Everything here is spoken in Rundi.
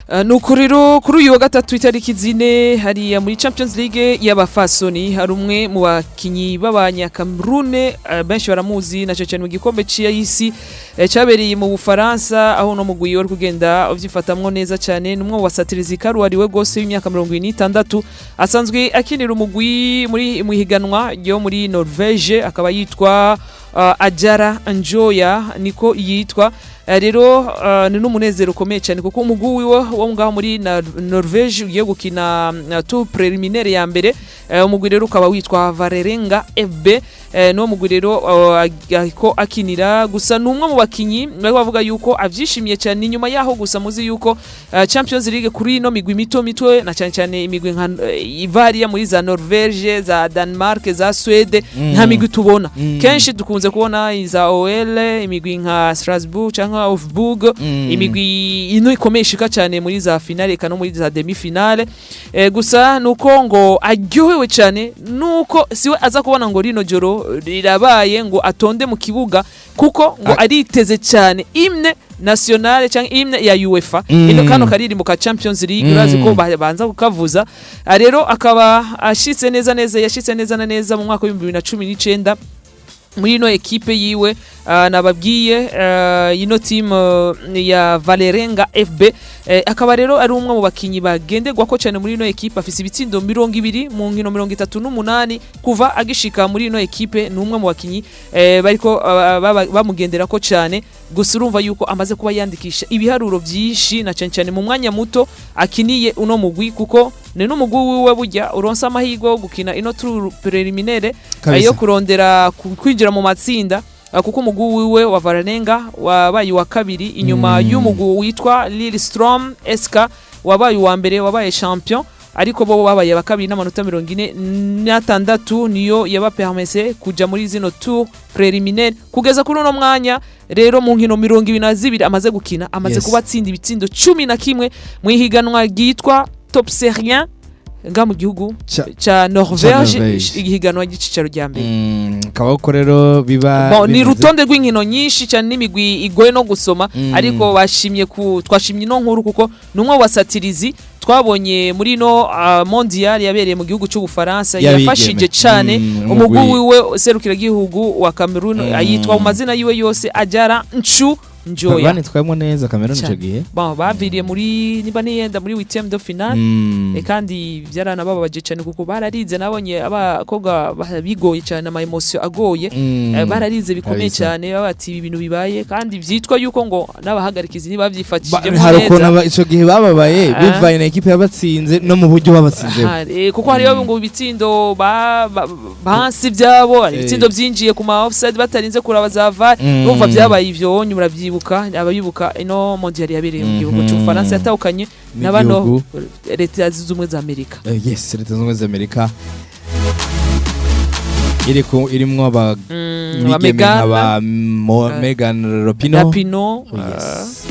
Nuko rero kuri uyu wa gatatu itariki 4, hariya muri Champions League y'abafasoni, hari umwe mu bakinyi b'Abanyakamerune, benshi baramuzi na cyane mu gikombe c'isi cyabereye mu Bufaransa, aho no mugwi wari kugenda uvyifatamwo neza cyane. Ni umwe mu basatirizi karuhariwe gose w'imyaka 76, asanzwe akinira umugwi muri mu higanwa ryo muri Norvege, akaba yitwa Ajara Njoya, niko yitwa. Rero ni n'umunezero ukomeye cyane kuko umugwi wiwe wo ngaho muri Norvege ugiye gukina tour préliminaire ya mbere. Umugwi rero ukaba witwa Vålerenga FB. N'uwo mugwi rero ariko akinira. Gusa ni umwe mu bakinyi bari bavuga yuko avyishimiye cyane inyuma yaho. Gusa muzi yuko Champions League kuri ino migwi mito mito, na cyane cyane imigwi nka iva hariya muri za Norvege, za Denmark, za Suède, nta migwi tubona. Kenshi dukunze kubona iza OL, imigwi nka Strasbourg cyangwa Wolfsburg, imigwi ino ikomeye ishika cyane muri za finale eka no muri za demi finale. Gusa nuko ngo aryohewe cyane nuko siwe aza kubona ngo rino joro rirabaye, ngo atonde mu kibuga, kuko ngo ariteze cyane hymne nationale cyangwa hymne ya UEFA, ino kano karirimbo ka Champions League, urazi ko banza kukavuza. Rero akaba ashitse neza neza, yashitse neza na neza mu mwaka wa 2019 muri ino ekipe yiwe, nababwiye, ino team ya Vålerenga FB. Akaba rero ari umwe mu bakinyi bagenderwako cyane muri ino ekipe. Afise ibitsindo 20 mu nkino 38 kuva agishika muri ino ekipe. Ni umwe mu bakinyi bariko bamugenderako cyane. Gusa urumva yuko amaze kuba yandikisha ibiharuro byinshi, na cyane cyane mu mwanya muto akiniye uno mugwi, kuko ni n'umugwi wiwe burya uronsa amahirwe yo gukina ino tour préliminaire yo kurondera kwinjira mu matsinda, kuko umugwi wiwe wa Vålerenga wabaye uwa kabiri inyuma y'umugwi witwa Lillestrøm SK wabaye uwa mbere, wabaye champion, ariko bo babaye aba kabiri n'amanota 46, niyo yabapermise kuja muri zino tour préliminaire. Kugeza kuri uno mwanya rero, mu nkino 22 amaze gukina, amaze kuba atsinda ibitsindo 11 mu ihiganwa ryitwa Toppserien nga mu gihugu ca Norvege, Norvege. ihiganwa ry'icicaro rya mbere. Akaba ko rero biba Bon, ni bimeze. urutonde rw'inkino nyinshi cyane n'imigwi igoye no gusoma, ariko bashimye ku twashimye ino nkuru kuko ni umwe mu basatirizi twabonye muri ino mondial yabereye mu gihugu cy'Ubufaransa, Y'abigeme. yafashije cyane umugwi umugwi. wiwe serukiragihugu wa Cameroon, ayitwa mu mazina yiwe yose Ajara Nchu Njoya. Banitwayemo neza Cameroon ico Cyane. gihe. Bon, baviriye muri, niba niyenda, muri huitième de finale. Kandi byaranabababaje cyane kuko bararize. Nabonye abakobwa bigoye cyane, ama émotion agoye. Bararize bikomeye cyane, baba bati ibi bintu bibaye, kandi vyitwa yuko ngo n'abahagarikizi ntibavyifatishijemo Hari ukuntu neza. Ico gihe bababaye bivanye na ekipe yabatsinze no mu buryo babatsinzeho. Aha, kuko hariyo ngo ibitsindo bansi byabo, hari ibitsindo byinjiye ku ma offside batarinze kuraba za VAR. Urumva byabaye ivyo wonye, murabyibuka, abayibuka ino mondial yabereye mu gihugu cy'Ubufaransa, yatahukanye na bano N'igihugu. Leta Zunze Ubumwe za Amerika. Yes, Leta Zunze Ubumwe za Amerika iriko irimwo aba ba bigeme Megan, nka ba Megan Rapinoe. Rapinoe. Oh, yes.